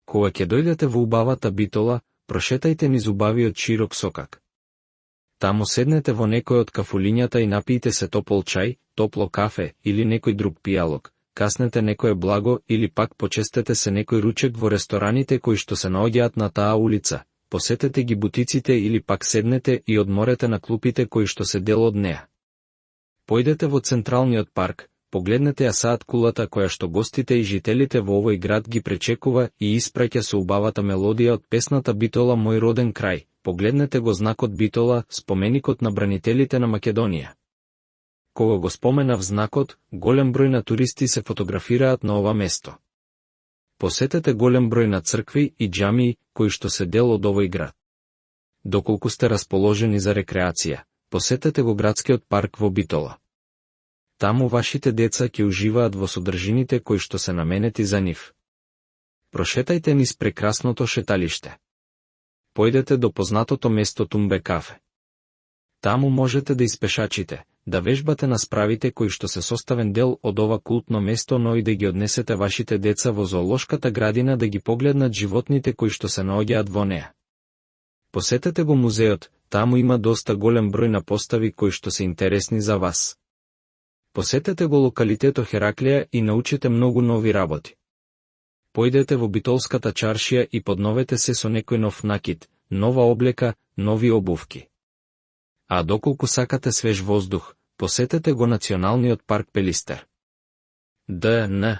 Кога ќе дојдете во убавата Битола, прошетајте низ убавиот широк сокак. Таму седнете во некој од кафулињата и напиете се топол чај, топло кафе или некој друг пијалок, каснете некое благо или пак почестете се некој ручек во рестораните кои што се наоѓаат на таа улица, посетете ги бутиците или пак седнете и одморете на клупите кои што се дел од неа. Појдете во Централниот парк, погледнете ја саат кулата која што гостите и жителите во овој град ги пречекува и испраќа со убавата мелодија од песната Битола мој роден крај. Погледнете го знакот Битола, споменикот на бранителите на Македонија. Кога го споменав знакот, голем број на туристи се фотографираат на ова место. Посетете голем број на цркви и џамии, кои што се дел од овој град. Доколку сте расположени за рекреација, посетете го градскиот парк во Битола. Таму вашите деца ќе уживаат во содржините кои што се наменети за нив. Прошетајте низ прекрасното шеталиште. Појдете до познатото место Тумбе кафе. Таму можете да испешачите, да вежбате на справите кои што се составен дел од ова култно место, но и да ги однесете вашите деца во зоолошката градина да ги погледнат животните кои што се наоѓаат во неа. Посетете го музеот, таму има доста голем број на постави кои што се интересни за вас. Посетете го локалитето Хераклија и научете многу нови работи. Појдете во Битолската чаршија и подновете се со некој нов накид, нова облека, нови обувки. А доколку сакате свеж воздух, посетете го Националниот парк Пелистер. ДН